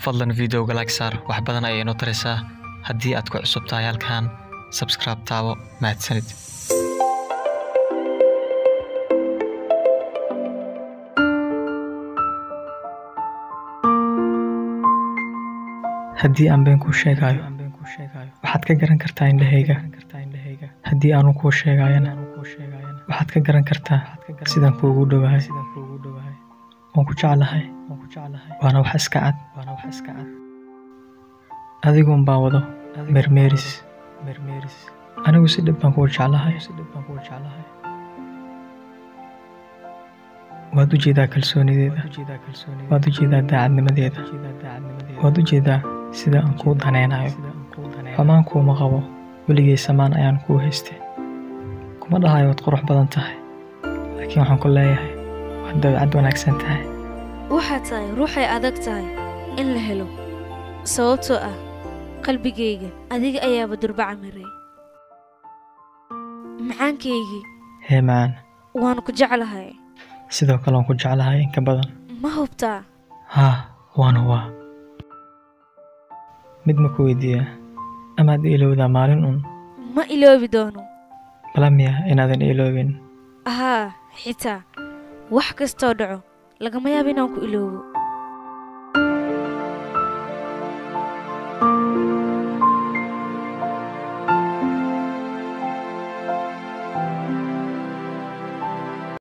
Fadlan videoga like saar, wax badan ayay inoo taraysaa. Haddii aad ku cusub tahay halkan, subscribe taabo. Mahadsanid. Haddii aan been kuu sheegayo, waxaad ka garan kartaa indhahayga. Haddii aanu kuu sheegayana, waxaad ka garan kartaa sidaan kuugu dhowahay. Waan ku jeclahay, waana wax iska cad. Adiguun baa wado meermeeris. Anigu si dhib baan kuu jeclahay. Waad u jeedaa kalsoonideeda, waad u jeedaa daacadnimadeeda, waad u jeedaa sida aan kuu danaynayo. Xumaan kuuma qabo, weligay samaan ayaan kuu haystay. Kuma dhahayo waad qurux badan tahay, laakiin waxaan ku leeyahay waad dabeecad wanaagsan tahay. Waxaad tahay ruuxay adag tahay in la helo, sababtoo ah qalbigayga adiga ayaaba durba camiray. Macaankaygii. Hee macaan. Waan ku jeclahay. Sidoo kale waan ku jeclahay in ka badan. Ma hubtaa? Haa, waan hubaa. Mid ma ku weydiiyaa, amaad ilowdaa maalin uun? Ma iloobi doono. Bala miya inaadan iloobin? Haa, xitaa wax kastoo dhaco lagama yaabo inaan ku iloobo.